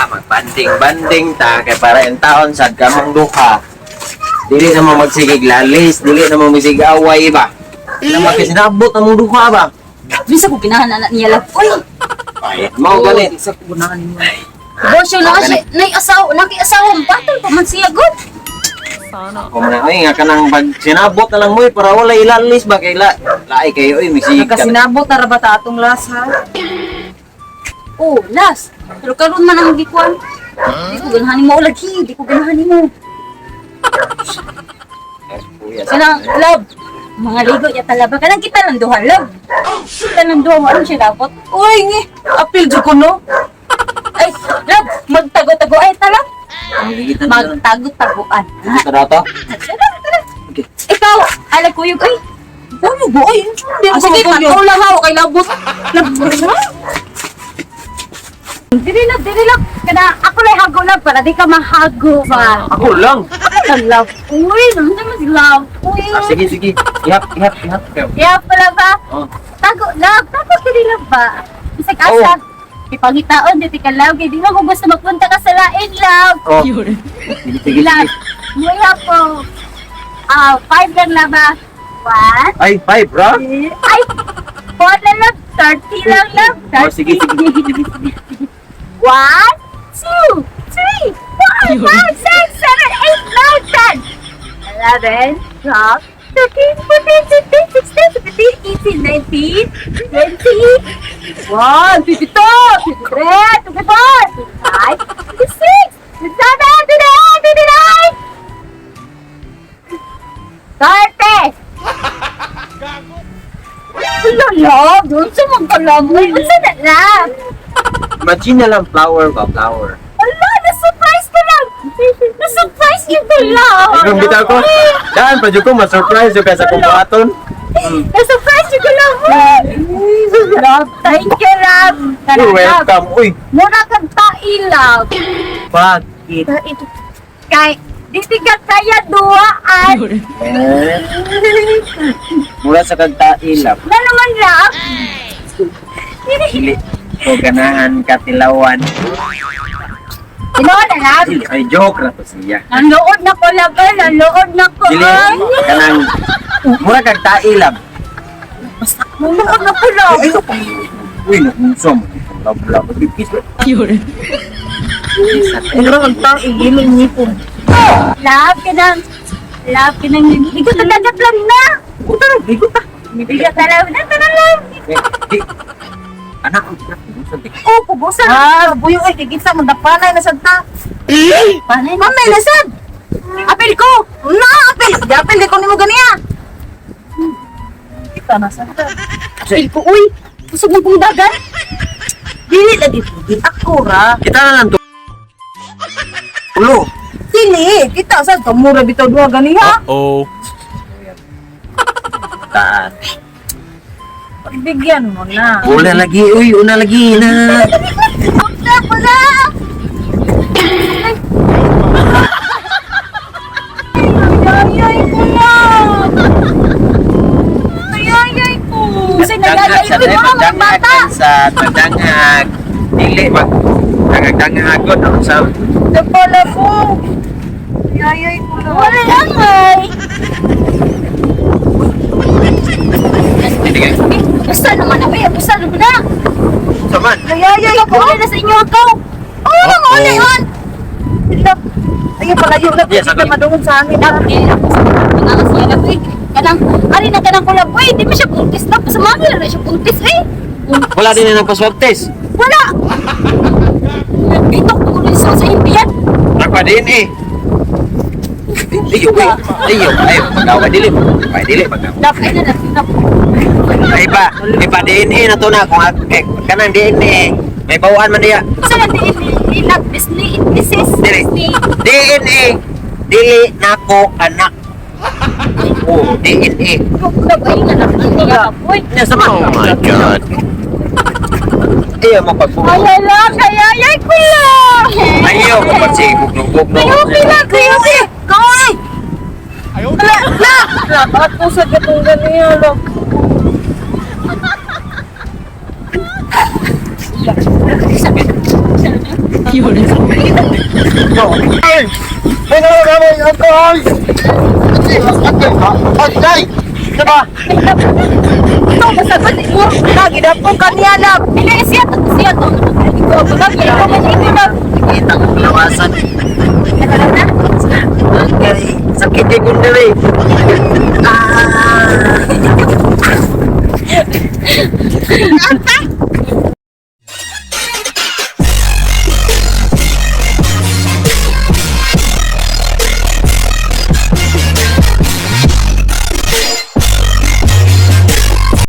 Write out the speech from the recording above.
Magbanding-banding ta kay para in taon sad kamong duha. Dili na mo magsigig lalis, dili na mo magsigig away ba. Naman kasi sinabot ang mong duha ba. Bisa ko ginahan anak niya, love. Uy, Ay, mao gani. Isa ko ganahan nimo. bosyo na kasi nay asawa, naki asawa batol pa man siya gud. Ako man ay nga kanang pag sinabot na lang mo eh, para wala ilalis ba kay la laay kayo oy magsigig ka. Nakasinabot na ra ba ta atong last ha? Oh, last. Pero karon man ang gikuan. Di ko ganahan nimo lagi, di ko ganahan nimo. Kanang love. Mga ligo ya talaba kanang kita lang duha, love. Kita lang duha mo siya dapat. Uy, ngi. Apil jud ko no. Ay, love, magtago-tago ay tala. Ang gigitan na lang. Magtago-taguan. Tara to. Tara, tara. Ikaw, ala kuyog ay. Uy, boy. Hindi Ah, ko sige, maguyog. pataw lang ha, kay labot. Labot. Dili lang, dili lang. Kana ako lang hago lang para di ka mahago ba. Ako lang. Ako lang love. Uy, naman naman si love. Uy. Ah, sige sige. Ihap ihap ihap. Kaya pala ba? Oh. Tago love, tago dili lang ba? Bisag asa. Ipangitaon dito ka love, kay di mo ko gusto magpunta ka sa lain love. Oh. Sige sige sige. Love, muya po. Ah, 5 lang na ba? 1, Ay, 5 ra. ay, 4 na lang, 30 lang lang. Oh, sige, sige. 1, 2, 3, 4, 5, 6, 7, 8, 9, 10, 11, 12, 13, 14, 15, 16, 17, 18, 19, 20, 1, 22, 23, 24, 25, 26, 27, 28, 29, 30! Wala, love. Doon sa mga kalamoy. Unsa na, love? Imagine na lang flower ba, flower. Ala, na-surprise ko lang. Na-surprise yun ko lang. Ay, kung bitaw ko, daan pa jud ko ma-surprise jud ka sa kong buhaton. Na-surprise yun ko lang. Love, thank you, love. Tara, You're love. welcome. Uy, Mura kang tai, love. bakit? Kay, di ka kaya duaan. Eh, mura sa kagtailap. Na naman, love. Dili ko ganahan katilawan. Tinuod na, love. Dili, ay joke ra to siya. Nanood na ko, love. Ay, nanood na ko. Dili, Ay. kanang mura kag tailap. Nanood na ko, love. Ay, uy, nakunsa mo. Love, love. Kiss. Mura kag tao igiling ngipon. Love ka nang, love ka nang, ligo ta dagat lang na. Uta, ligo ta. Ligo ta lang, na tara lang. Eh, di. Anak, pugusan, di. Oh, pugusan. Ah, buyo ay kay kinsa man dapanay na sad ta. Panay na. Mamay na sad. Apil ko. Na, apil. Apil di ko nimo ganiya. Kita na sad ta. Apil ko, uy. Busog mo kong dagat. Dili lagi pwede ako ra. Kita na lang to. Ulo. Dili, kita sad kamura bitaw duha ganiha. Oh. Taan. Pagbigyan mo na. Una lagi, uy, una lagi na. Pula, pula. Ayayay ko na. Ayayay ko. Kasi nagagay ko yung mga bata. Sa tandangag. Dili mag dangag ko no sa Napala ko. Ayayay ko na. Wala lang ay. Dili kay. Basta naman ako eh. Basta naman na. Saman. Ayayay ko. Wala na sa inyo ako. Oo, oh, nga man. Ay, palayo na. Yes, Kita ako. madungog sa amin. Dapat dili ako sa mga siya na eh. Kanang ari na kanang kulab eh. Di ba siya buntis na? Sa mga na siya buntis eh. Wala din na nagpa-swab test. Wala. Bitok ko rin sa impiyan. Nagpa DNA. Liyo, uy. Liyo, ay pagawa dili. Ay dili pagawa. Dapat ay na na. Ay ba, ipa DNA na to na kung eh, kanang DNA may bawaan man diya. Sa lang di ni love Disney this is Dili. Disney. DNA dili nako anak. Oh, DNA. Love ay nga na. Uy. Nya sama. Oh my God. Ayaw mo pagbuo. Ay lang ay ay ay kuya. Ayaw mo pagsigugnog-gugnog. Ayaw pila kuya. Koy! La, la! La, bakit po sa gatong ganiya, lo? Ay! Ay, ay, ay, ay, ay! Ay, ay! Diba? Ito, masagot mo. Lagi na po kaniya lang. Dili siya to, siya to. Ikaw, lagi ikaw man ito lang. Kita ko lawasan. Sakit kay gundali. Ah.